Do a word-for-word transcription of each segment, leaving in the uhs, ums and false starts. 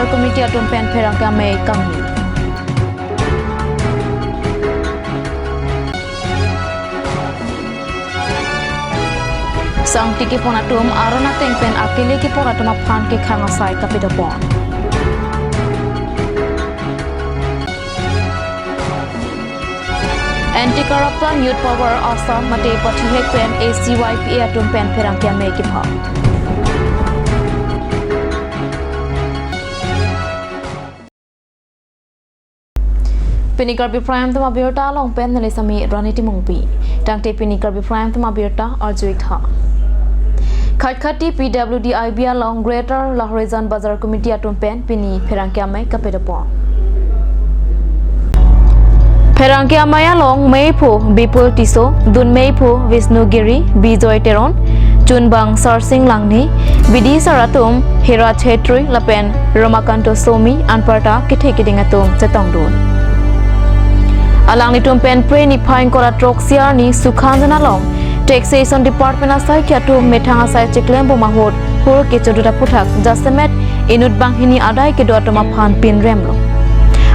Committee atum pen pherangke amei kangni. Sangti kepon atum aron ateng pen akele kepon atum aphan kekhang asai kapidopon. Anti Corruption Youth Power Assam mate pathihek pen A C Y P A atum pen pherangke amei kepha. Pini Karbi Prime Time abirta along pen neli sami Rani Timungpi. Tangte pini Karbi Prime Time abirta arjuik tha. Khatkhati P W D I B along Greater Lahorijan Bazar Committee atum pen pini pherangke amei kapidopon. Pherangke amei along meiphu Bipul Tisso, dun meiphu Vishnu Giri, Bijoy Teron, chunbang Sarsing Langni, bidi sar atum Hera Chhetri lapen Ramakanto Somi anparta kethe keding atum chetongdun. Alanglitum pen Phre niphai ingkoi ra throk siar ni Sukhanjan along Taxation Department asai ke atum methang asai cheklembom ahut hur kechodut aputhak jasemet inut banghini adai kedo atum aphan pinremlo.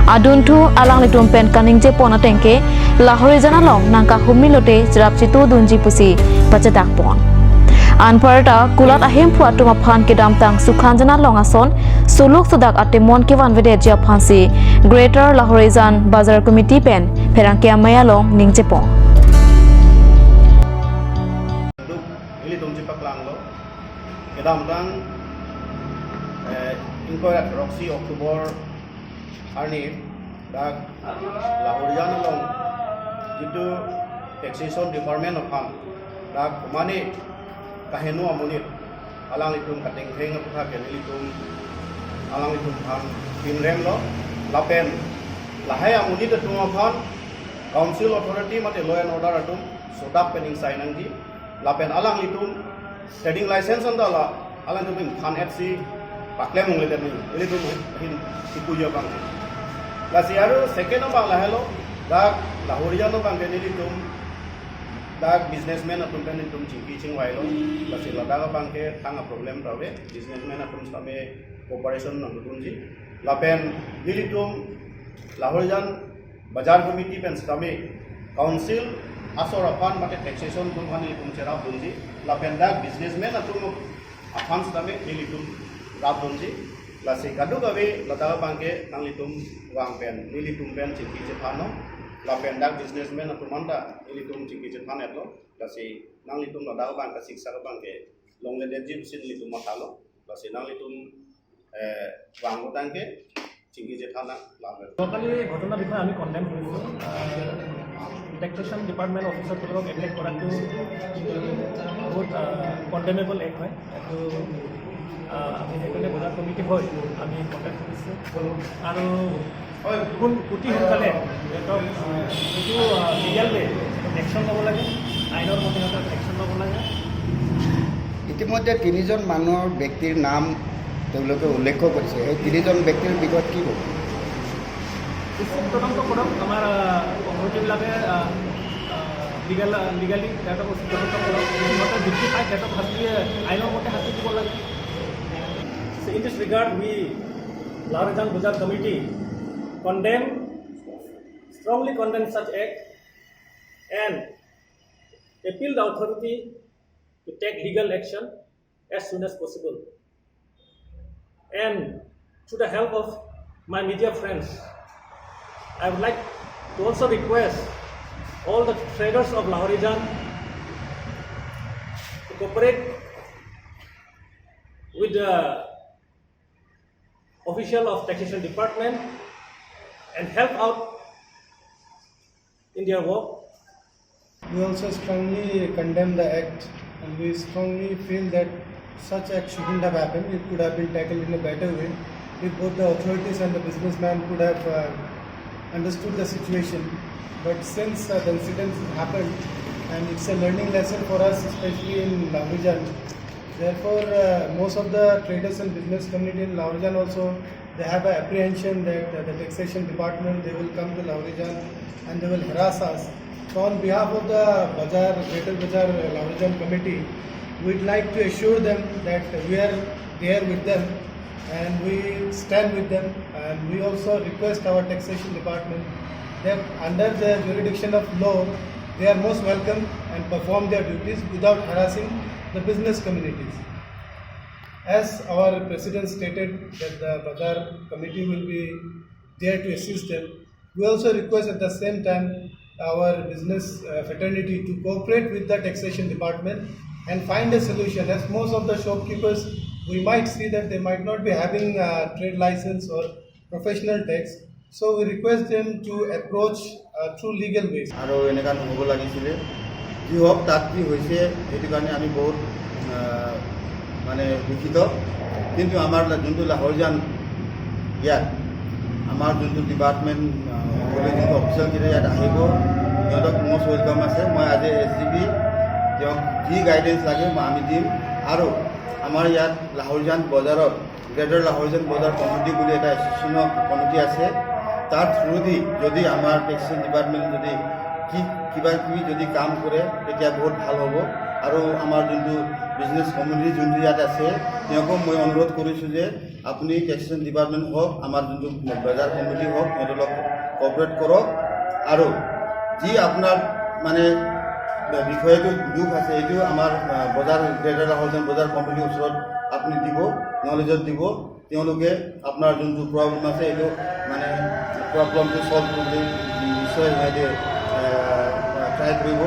Adunthu alanglitum pen kaningjepon ateng ke Lahorijan along nangkahumni lote cherap chetudunji pusi pachethakpon. Anparta kulat ahemphu atum aphan kedamtang Sukhanjan along ason suluk sudak atemon kevanvedetji aphansi Greater Lahorijan Bazar Committee pen pherangke amei along ningjepon. Duk ilitum chepaklanglo. Kedamtang, eh, ingkoi ra throksi October arni dak Lahorijan along jitu Taxation Department aphan dak mane kaheno amonit alanglitum katengtheng aputhak ke nelitum alanglitum aphan pinremlo lapen lahai amonit atum aphan Council Authority mate Law and Order atum sodak pen ingsai nangji lapen alanglitum trading license anta la alanglitum ingthan-etsi paklem ongledet neli, ilitum ahin sipuji abang. Lasi aru second abang lahelo, dak Lahorijan abang ke nelitum dak businessman atum pen nelitum chingki chingvailo. Lasi ladak abang ke thang a-problem ta ave, businessman atum sitame cooperation nangdunji. Lapen nelitum Lahorijan Bazar Committee pen sitame Council asor aphan mate Taxation atum aphan nelitum cherapdunji. Lapen dak businessman atum aphan sitame nelitum rapdunji. Lasi kadokave ladak abang ke nanglitum vang pen nelitum pen chingki chethannon. Lapen dak businessman atum anta nelitum chingki chethan-etlo. Lasi nanglitum ladak abang ke siksa abang ke longledetji pusi nelitum mathalo. Lasi nanglitum, eh, vanglo tangte chingki chethan nang lamle. যোৱাকালি ঘটনাৰ বিষয়ে আমি কণ্ডেম কৰিছোঁ। আহ, taxation department অফিচাৰসকলক এটেক কৰাটো বহুত, আহ, কণ্ডেমেবল এক্ট হয়। এইটো, আহ, আমি সেইকাৰণে বজাৰ কমিটি হৈ আমি কণ্ডেম কৰিছোঁ। আৰু কোন অতি সোনকালে সিহঁতক যিটো, আহ, লিগেল ৱে একশ্যন ল'ব লাগে, আইনৰ মতে সিহঁতক একশ্যন ল'ব লাগে। ইতিমধ্যে তিনিজন মানুহৰ ব্যক্তিৰ নাম তেওঁলোকে উল্লেখ কৰিছে। সেই তিনিজন ব্যক্তিৰ বিষয়ে কি ক'ব? উচিত তদন্ত কৰক, আমাৰ, আহ, অথৰিটিবিলাকে, আহ, আহ, লিগেল, আহ, লিগেলি সিহঁতক উচিত তদন্ত কৰক। সিহঁতে যুক্তি পায়, সিহঁতক শাস্তি, আইনৰ মতে শাস্তি দিব লাগে। So in this regard, we, Lahorijan Bazar Committee, condemn, strongly condemn such act and appeal the authority to take legal action as soon as possible. And through the help of my media friends, I would like to also request all the traders of Lahorijan to cooperate with the official of Taxation Department and help out in their work. We also strongly condemn the act, and we strongly feel that such act shouldn't have happened. It could have been tackled in a better way. If both the authorities and the businessman could have, uh, understood the situation. But since, uh, the incident happened, and it's a learning lesson for us, especially in Lahorijan, therefore, uh, most of the traders and business community in Lahorijan also, they have an apprehension that, uh, the taxation department, they will come to Lahorijan and they will harass us. So on behalf of the Bazar, Greater Bazar, uh, Lahorijan committee, we'd like to assure them that we are there with them. And we stand with them, and we also request our taxation department that under the jurisdiction of law, they are most welcome and perform their duties without harassing the business communities. As our president stated that the Bazar committee will be there to assist them, we also request at the same time our business, uh, fraternity to cooperate with the taxation department and find a solution. As most of the shopkeepers, we might see that they might not be having a trade license or professional tax, so we request them to approach, uh, through legal ways. আৰু এনেকা নহ'ব লাগিছিলে। যি হওক, তাত কি হৈছে, সেইটো কাৰণে আমি বহুত, আহ, মানে দুখিত। কিন্তু আমাৰ লা-, যোনটো লাহৰজান ইয়াত আমাৰ যোনটো ডিপাৰ্টমেণ্ট, আহ, সকলোৱে যোনটো অফিচাৰ কেইটা ইয়াত আহিব, সিহঁতক মষ্ট ৱেলকাম আছে। মই আজি এছ ডি পি তেওঁক যি গাইডেঞ্চ লাগে, মই, আমি দিম। আৰু আমাৰ ইয়াত লাহৰজান বজাৰত, গ্ৰেটাৰ লাহৰজান বজাৰ কমিটি বুলি এটা এছ'চিয়েশ্যনৰ কমিটি আছে, তাৰ থ্ৰুদি যদি আমাৰ টেক্সেল ডিপাৰ্টমেণ্ট যদি কি, কিবা কিবি যদি কাম কৰে, তেতিয়া বহুত ভাল হ'ব। আৰু আমাৰ যোনটো বিজনেছ কমিউনিটি যোনটো ইয়াত আছে, তেওঁকো মই অনুৰোধ কৰিছোঁ যে আপুনি টেক্সেল ডিপাৰ্টমেণ্ট হওক, আমাৰ যোনটো বজাৰ কমিটি হওক, সিহঁতৰ লগত কপাৰেট কৰক। আৰু যি আপোনাৰ মানে বিষয়টো দুখ আছে, এইটো আমাৰ, আহ, বজাৰ, গ্ৰেটাৰ লাহৰজান বজাৰ কমিটিৰ ওচৰত আপুনি দিব, নলেজত দিব। তেওঁলোকে আপোনাৰ যোনটো প্ৰব্লেম আছে, এইটো মানে প্ৰব্লেমটো ছল্ভ কৰিবলৈ নিশ্চয় সিহঁতে, আহ, ট্ৰাই কৰিব।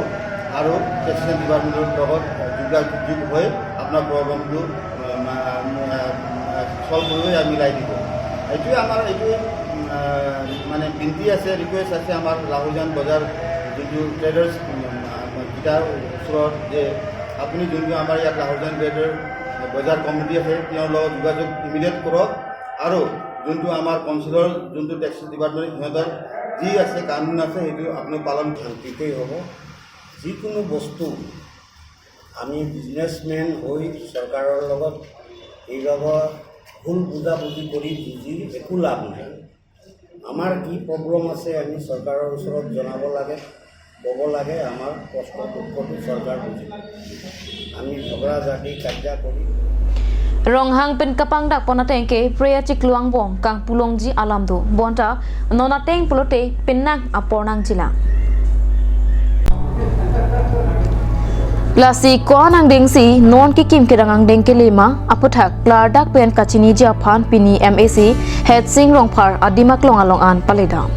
আৰু টেক্সেল ডিপাৰ্টমেণ্টৰ লগত যোগাযোগ হৈ আপোনাৰ প্ৰব্লেমটো, আহ, মা-, আহ, ছল্ভ কৰিবলৈ আমি মিলাই দিব। এইটোৱে আমাৰ, এইটোৱে, আহ, মানে বিনতি আছে, ৰিকুৱেষ্ট আছে আমাৰ লাহৰজান বজাৰ যোনটো ট্ৰেডাৰ্ছ, উম, আহ, কেইটাৰ ওচৰত যে আপুনি যোনটো আমাৰ ইয়াত লাহৰজান গ্ৰেটাৰ বজাৰ কমিটি আছে, তেওঁৰ লগত যোগাযোগ ইমিডিয়েট কৰক। আৰু যোনটো আমাৰ কাউন্সিলৰ যোনটো টেক্সেল ডিপাৰ্টমেণ্ট, সিহঁতৰ যি আছে, কানুন আছে, সেইটো আপুনি পালন শান্তিকৈ হ'ব। যিকোনো বস্তু আমি বিজনেছমেন হৈ চৰকাৰৰ লগত এইভাগে ভুল বুজাবুজি কৰি যুঁজি একো লাভ নাই। আমাৰ কি প্ৰব্লেম আছে, আমি চৰকাৰৰ ওচৰত জনাব লাগে, ক'ব লাগে, আমাৰ কষ্ট দুখটো চৰকাৰ বুজিব। আমি ঝগৰা ঝাটি কাজিয়া কৰি Ronghang pen kapangdak pon ateng ke Preya Chiklo angbong kangpu longji alam do. Bonta non ateng pulote penang apor nangjilang. Lasi ko-an angdengsi non kekim kerang angdeng kelema aphuthak klardak pen kachiniji aphan pini M A C Headsing Rongphar adim aklong along an paledam.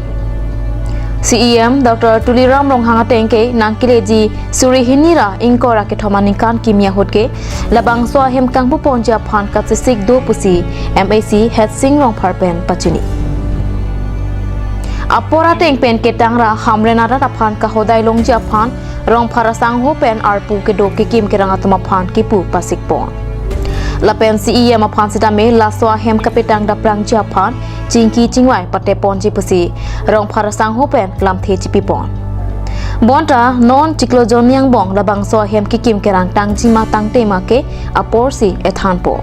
C E M Doctor Tuliram Ronghang ateng ke nangkeleji suri hini ra ingkoi ra kethom aningkan kimi ahut ke labangso ahem kangpu ponji aphan kachesik do pusi M A C Headsing Rongphar pen pachini. Apor ateng pen ketang ra Hamren arat aphan kahodai longji aphan Rongphar asangho pen arpu kedo kekim kerang atum aphan kipu pasik pon. Lapen C E M aphan sitame laso ahem kapetang daprangji aphan chingki chingvai pate ponji pusi Rongphar asangho pen lamthe chipi pon. Bonta non Chiklo Jonni angbong labangso ahem kekim kerang tangji ma tangte ma ke aporsi ethan po.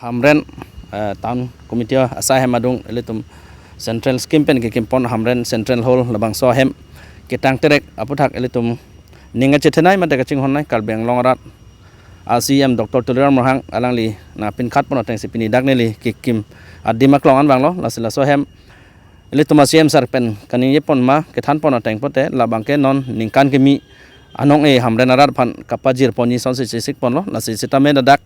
Hamren, eh, Town Committee asai ahem adung ilitum Central Scheme pen kekim pon Hamren Central Hall labangso ahem ketang terek aphuthak ilitum ning kachethenei mate kachinghonnei Karbi Anglong arat a C E M Doctor Tuliram Ronghang alangli nangpinkhat pon atengsi pini dak neli kekim adim aklong an vanglo. Lasi laso ahem ilitum a C E M sir pen kaningje pon ma kethan pon ateng pulote labang ke non ningkan kimi anong-e Hamren arat aphan kapajir ponji asonsi chesik ponlo. Lasi sitame ladak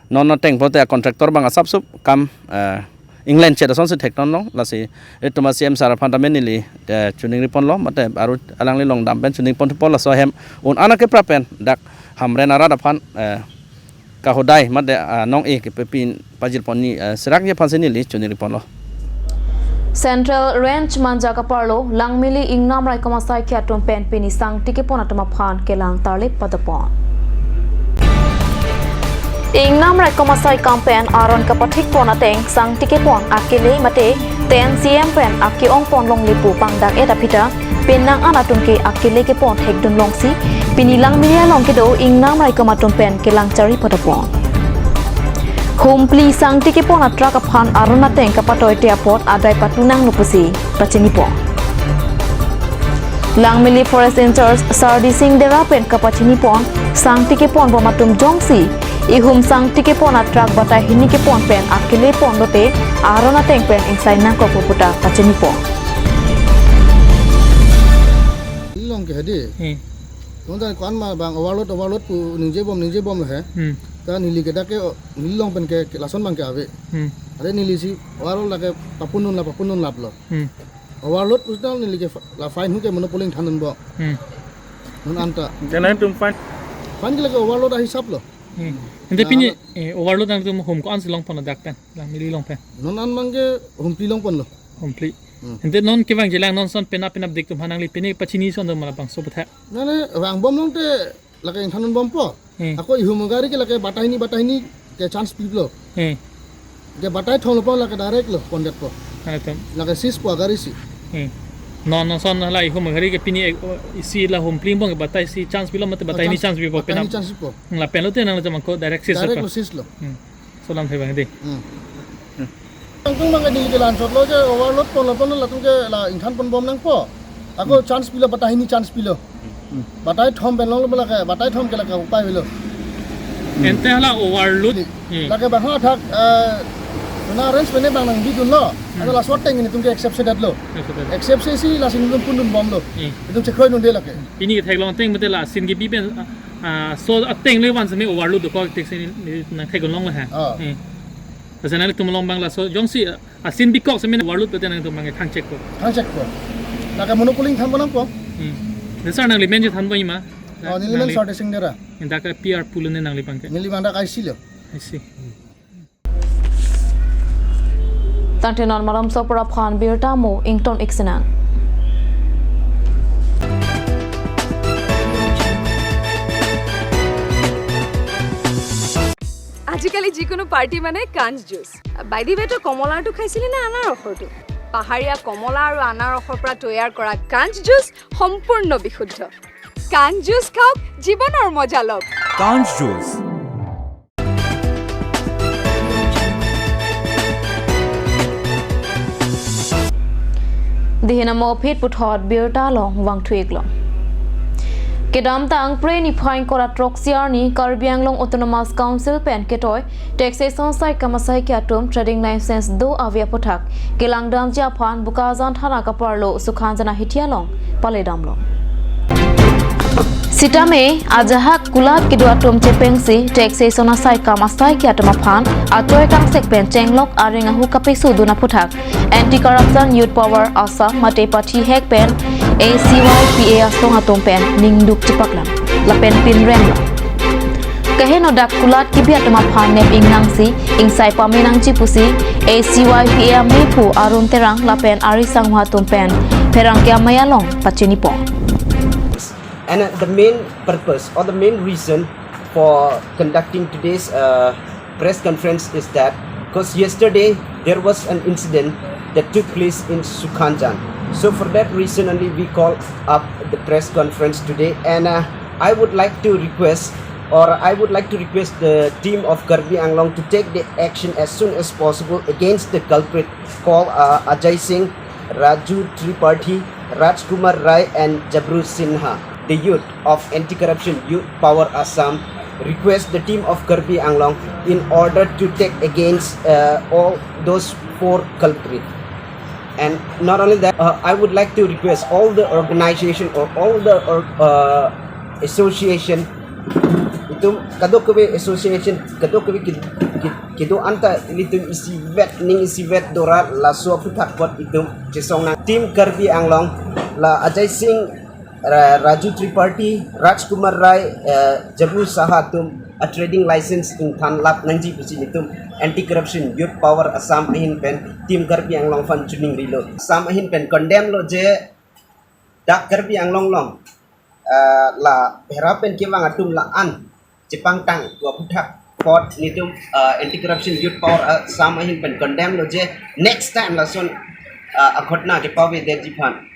non ateng pulote a contractor abang asapsup kam, eh, England chet asonsi theknon long. Lasi ilitum a C E M sir aphan tame neli, eh, choningri ponlo mate aru alangli longdam pen choningri pon thupo. Laso ahem un-an akeprap pen dak Hamren arat aphan, eh, kahodai mate, ah, anong-e kepepin pajir ponji, eh, serakji aphansi neli choningri ponlo. Central Range Manjak aparlo Langmili Ingnam Raikom asaikhi atum pen pini sangti kepon atum aphan kelang tarlip padopon. Ingnam Raikom asai kam pen aron kapathik pon ateng sangti kepon akele mate ten C M pen ake-ong pon longle pu pangdak et aphi ta penang an atum ke akele kepon thekdun longsi pini Langmili along kedo Ingnam Raikom atum pen kelang chari padopon. Humpli sangti kepon atruck aphan aron ateng kapatoite apot adai patu nanglo pusi pachini pon. Langmili Forest in-charge Sardi Singh Dera pen kapachini pon sangti kepon bom atum jongsi Ihum sangti kepon a truck batai hini kepon pen akele pon lote aron ateng pen ingsai nangkok pu ta kachini pon. Long ke hadi. Hmm. Nonta kuan ma bang overload overload pu ningje bom ningje bom lo he. Hmm. Ta neli ke dak ke neli long pen ke lason bang ke ave. Hmm. Are neli si overload lake papunun la papunun lap lo. Hmm. Overload pusdal neli ke la fine hu ke monopoly thanun bo. Hmm. Non anta. Jangan tum fine. Fine ke lake overload ahisap lo. Hmm. Ante pini eh, overload nangtum hum ko-an si long pon dak pen. La mili long pen. Non an bang ke humpli long pon lo. Humpli. Hmm. Ante non kevang jelang non son penap penap dik tum hanang li pini pachini son do mala bang so bethak. Nane vang bom long te lake ingthanun bom po. Hmm. Ako ihum gari ke lake batai hini batai hini ke chance pi lo. Hmm. Ke batai thom lo po lake direct lo pondet po. Atum. Lake sis po gari si. Hmm. Non non son la ihum gari ke pini eh, isi la humpli bom ke batai si chance pi lo mate batai hini chance pi po batai penap. Hini chance po. La pen lo te nang jam ko direct sis. Direct po. Lo sis lo. Hmm. Solam thai bang di. Hmm. Tangtung bang di ke lansot lo je overload pon lo pon latum ke la ingthan pon bom nangpo. Ako chance pi lo batai hini chance pi lo. Batai thom pen long lo lake batai thom ke lake upai lo. Ante hala overload. Hmm. Lake bang ha thak eh, na arrange pen bang nang bidun lo. Ano la sot teng ini tum ke accept sedat lo. Accept. Accept se si la sin tum pundun bom lo. Hmm. Itum chekroi nun de lake. Pini ke theklong teng mate la sin ke bi pen ah, so ateng le van seme overload do ko tek se ni nang thek long le ha. Ah. Hmm. Asa nang tum long bang la so jongsi ah, asin bikok seme overload pete nangtum bang thang check ko. Thang check ko. Lake monopoly than bonang ko. Hmm. Desar nangli men je than bang ima. Oh, neli men nangli. Sort sing dera. Inda ka P R pulo ne nangli bang ke. Neli bang da kai silo. I see. Tangte non malom sopra phan birta mo ington iksinang. আজিকালি যিকোনো পাৰ্টি মানে কাঞ্চ juice. By the ৱে, তই কমলাৰটো খাইছিলি নে আনাৰসৰটো? পাহাৰীয়া কমলা আৰু আনাৰসৰ পৰা তৈয়াৰ কৰা কাঞ্চ জুচ সম্পূৰ্ণ বিশুদ্ধ। কাঞ্চ জুচ খাওক, জীৱনৰ মজা লওক। Kanj Juice. Dihin amo phit puthot birta along vangthu-ik long. Kedamtang Phre niphai ingkoi ra throk-si arni Karbi Anglong Autonomous Council pen ketoi taxation saikam asaikhi atum trading license do ave aphuthak kelangdamji aphan Bokajan thana kaparlo Sukhanjan ahithi along paledam long. Sitame ajahak kulat kedo atum chepengsi taxation asaikam asaikhi atum aphan atoi kangsek pen chenglok areng ahu kapesudun aphuthak Anti Corruption Youth Power Assam mate pathi hek pen A C Y P A asong atum pen ningduk chepaklang lapen pinrem long. Kaheno dak kulat kebi atum aphan nep ingnangsi ingsai pame nangji pusi A C Y P A amephu Arun Terang lapen ari sangho atum pen pherangke amei along pachini pon. And uh, the main purpose or the main reason for conducting today's uh, press conference is that because yesterday there was an incident that took place in Sukhanjan. So for that reason only we call up the press conference today, and uh, I would like to request or I would like to request the team of Karbi Anglong to take the action as soon as possible against the culprit called uh, Ajay Singh, Raju Tripathi, Rajkumar Rai and Jabru Sinha, the youth of Anti-Corruption Youth Power Assam, request the team of Karbi Anglong in order to take against uh, all those four culprits. And not only that, uh, I would like to request all the organization or all the or, uh, association, itum kadokave association, kadokave ki, ki, kedo anta ilitum isivet ning isivet dora laso aphuthak apot itum chesong nang. Team Karbi Anglong la Ajay Singh, Ra, Raju Tripathi, Rajkumar Rai, uh, Jabru Saha atum a trading license ingthan lap nangji pusi itum Anti Corruption Youth Power Assam ahin pen Team Karbi Anglong aphan chuning rilo. Assam ahin pen condemn lo je dak Karbi Anglong along uh, la phera pen kevang atum la-an chepangtang tua aphuthak apot nitum uh, Anti Corruption Youth Power Assam ahin pen condemn lo je next time lason uh, aghotna kepave detji aphan.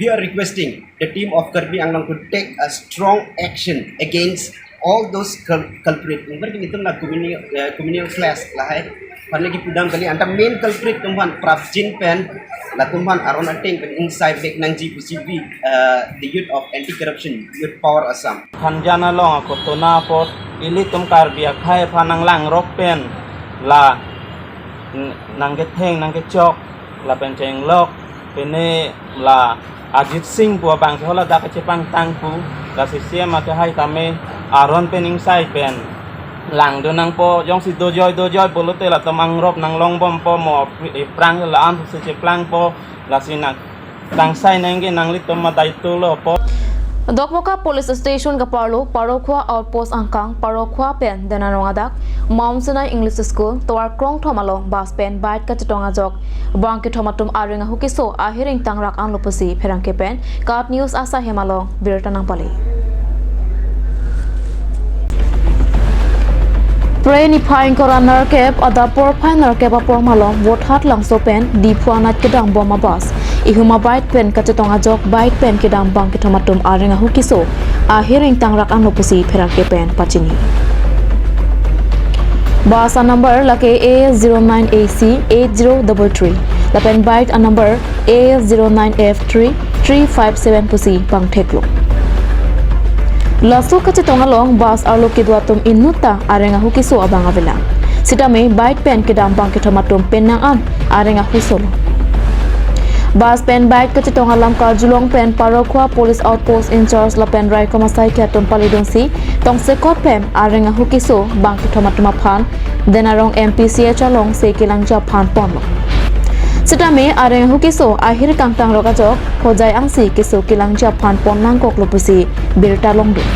We are requesting the team of Karbi Anglong to take a strong action against all those cul- culprit. Ingbar kini itum la communal, uh, communal clash lahai. Aphan lagi pudam kali anta main culprit atum aphan prapjin pen latum aphan aron ateng pen ingsai vek nangji pusi bi uh, the youth of Anti Corruption Youth Power Assam. Khanjan along ako tona apot Ilitum Karbi akhei aphan nanglangrok pen la n-, nangketheng nangkechok lapen chenglok pene la Ajit Singh pu abang si haladak kachepangtang pu, lasi C M akehai tame aron pen ingsai pen langdun nangpo, jongsi dojoi dojoi pulote latum angrop nanglongbompo, mo apri-, aphrang la-an si cheplangpo, lasi nang kangsai nangke nanglitum madai tulo po. Dokmoka Police Station kaparlo Parokhua Outpost angkang, Parokhua pen Denarong adak, Mount Sinai English School, tovar krongthom along bus pen bike kachetong ajok bangkethom atum areng ahu keso ahir ingtang rak anlo pusi pherangke pen KAT News asai hem along birta nangpale. Phre niphai ingkoi ra nerkep adap porphai nerkep apor malom Vothatlangso pen Diphu anat kedam bom abus ihum abike pen kachetong ajok bike pen kedam bangkethom atum areng ahu keso ahir ingtang rak anlo pusi pherangke pen pachini. Bus a number lake A S zero nine A C eight zero double three lapen bike a number A S zero nine F three three five seven pusi pangtheklo. Laso kachetong along bus arlo kedo atum inutta areng ahu keso abang avelang. Sitame bike pen kedam bangkethom atum penang an areng ahu solo. Bus pen bike kachetong alam karjulong pen Parokhua Police Outpost in-charge lapen raikom asaikhi atum paledunsi tongsekot pen areng ahu keso bangkethom atum aphan Denarong M P C H along se kelangji aphan ponlo. Sitame areng ahu keso ahir kangtang rok ajok Hojai angsi keso kelangji aphan pon nangkoklo pusi birta longdun.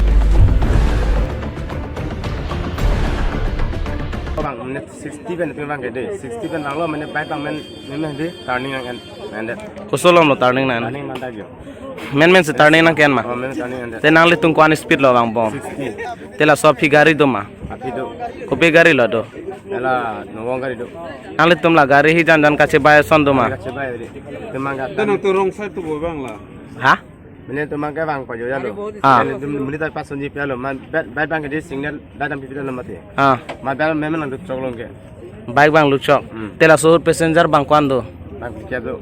Bang, mane sixty pen pen bang ke de, sixty pen bang lo, mane bike bang men, men, men de, turning nang en, men de. Koso lom lo turning nang? Turning man ta gyo. Men men si turning nang ke-en ma? Oh, men turning en de. Te nanglitum ko-an speed lo vangbom? Sixty. Te laso aphi gari do ma? Aphi do. Kopi gari lo do? Ela nowong gari do. Nanglitum la gari hi jan jan kachebai ason do ma? Kachebai de. Temang gata. Te nangtum wrong side to boi bang la. Ha? Mane temang ke bang pajo ya lo. Ah. Mane tum muli ta pasunji pia lo. Man bike, bike bang ke de signal da dam pipi lo mati. Ah. Man bike men men lang do chok long ke. Bike bang luchok. Hmm. Te laso ahut passenger bang ko-an do? Bangphli ke do.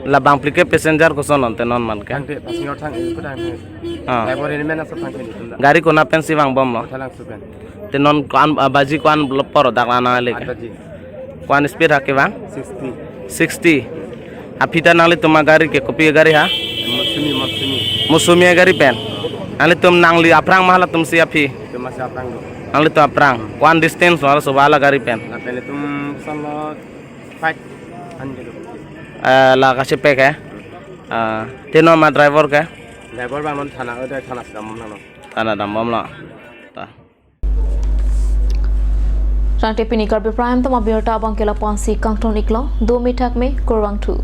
La bangphli ke passenger koson non te non man ke? Thangte passenger thang, eh, ko thang, eh. Ah. Driver ini men asap thang ke di tunda. Gari konat pensi vangbom lo? Thalang supen. Te non ko-an, ah, baji ko-an lo poro dak lana le ke? Aat baji. Ko-an speed ha ke bang? Sixty. Sixty. Aphi ta nanglitum agari ke kopi gari ha? Mosumi, Mosumi. Mosumi agari pen. Nanglitum nangli aphrang ma halatum si aphi? Itum masih aphrang do. Nanglitum aphrang. Ko-an distance wala so wala gari pen? Lapen itum solo five hundred. Eh, la kachepek ke? Ah, te non ma driver ke? Driver bang non thana, eh, thana si dambom nang non. Thana dambom lo. Ta. Rangte pini Karbi Prime Time abirta abang ke la-an si kangton iklo, do mithak me, kurvangthu.